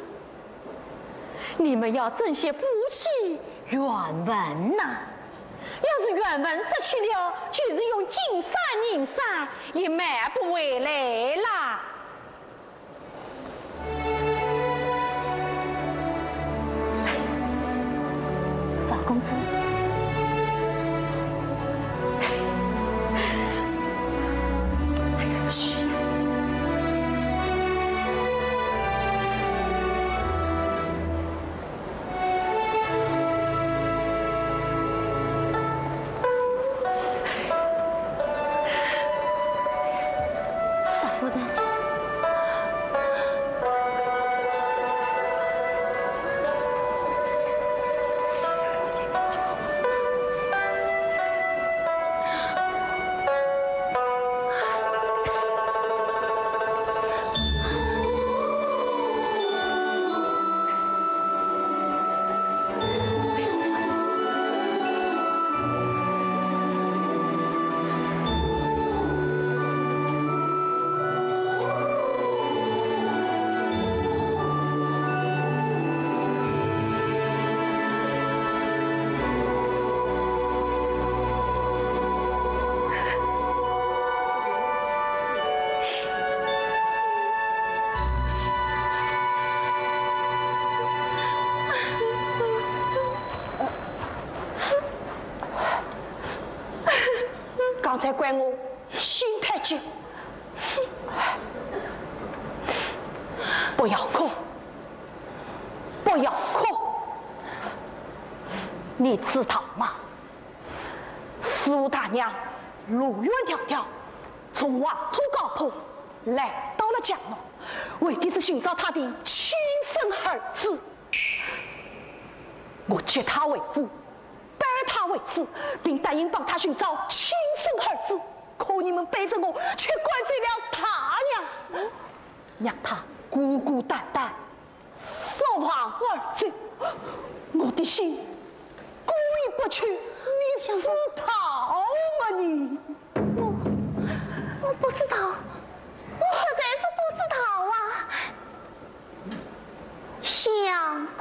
你们要珍惜夫妻原文呐，要是原文失去了，就是用金山银山也买不回来啦。 少公子。哎呀，去！ 少夫人，我心太急。不要哭，不要哭。你知道吗？师父大娘路远迢迢，从黄土高坡来到了江南，为的是寻找她的亲生儿子。我接她回府，拜她为师，并答应帮她寻找亲生儿子。可你们背着我去灌醉了她娘，让她孤孤单单，失望而走。我的心过意不去，你知道吗你？我，我不知道，我实在是不知道啊。相公。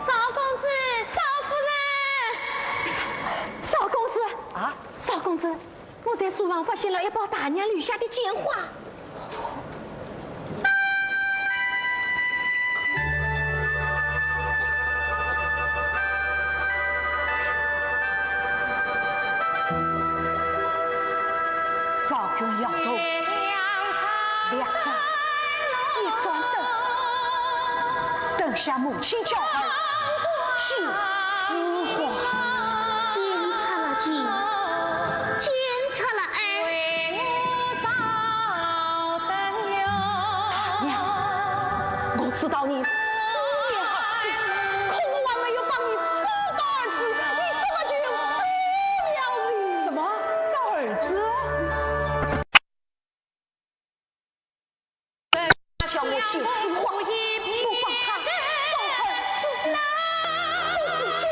少公子，少公子啊，少公子，我在书房发现了一把大娘留下的笺画。向母亲叫儿，金枝花。金枝了金，金枝了儿。娘，我知道你思念儿子，可我还没有帮你找到儿子，你怎么就走了呢？什么？找儿子？ 叫我金枝花，不帮他找儿子，不是金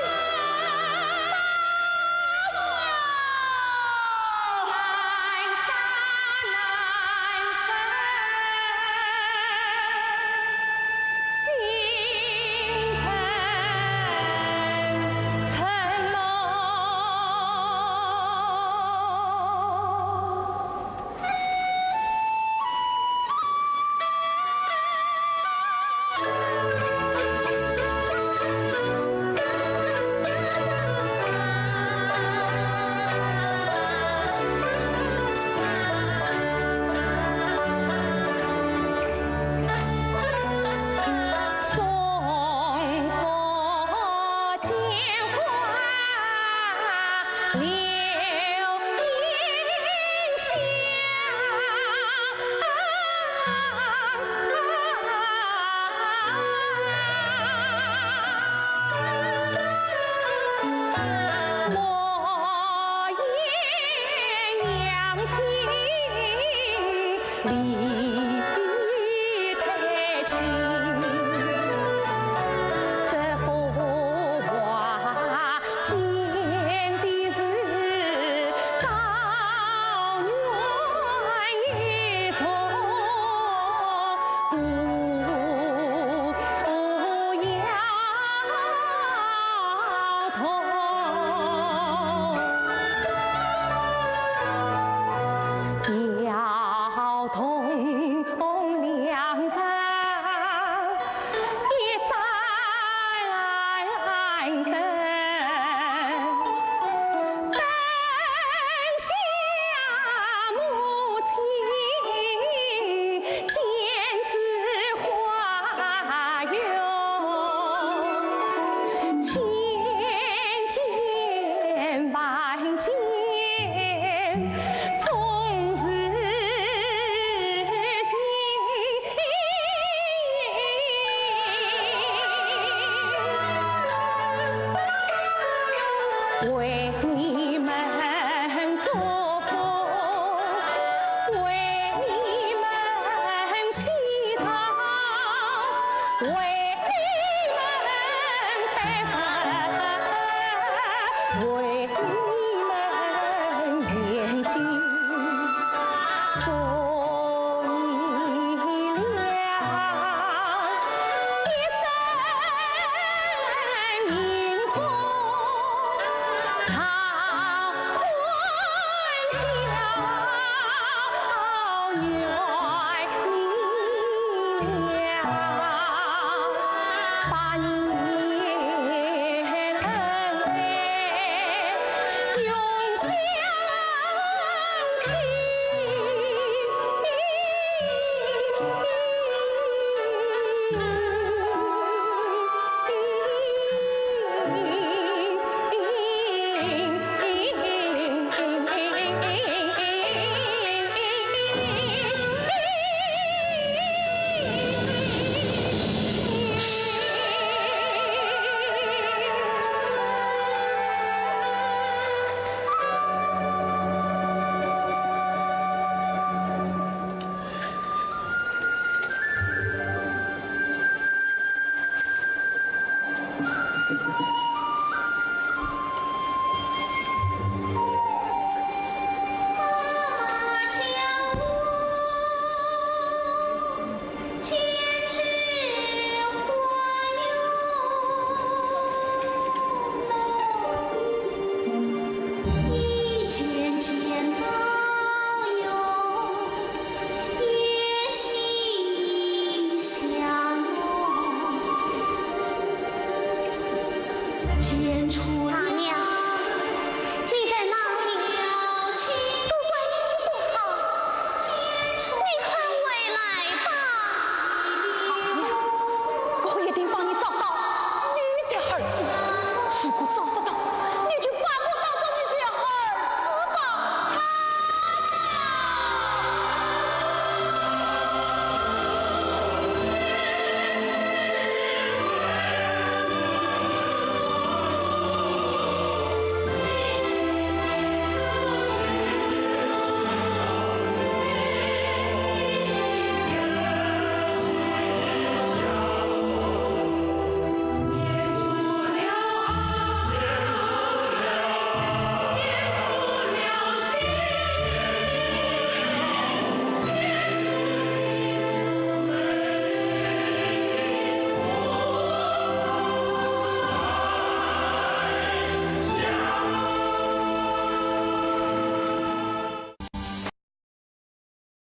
枝花。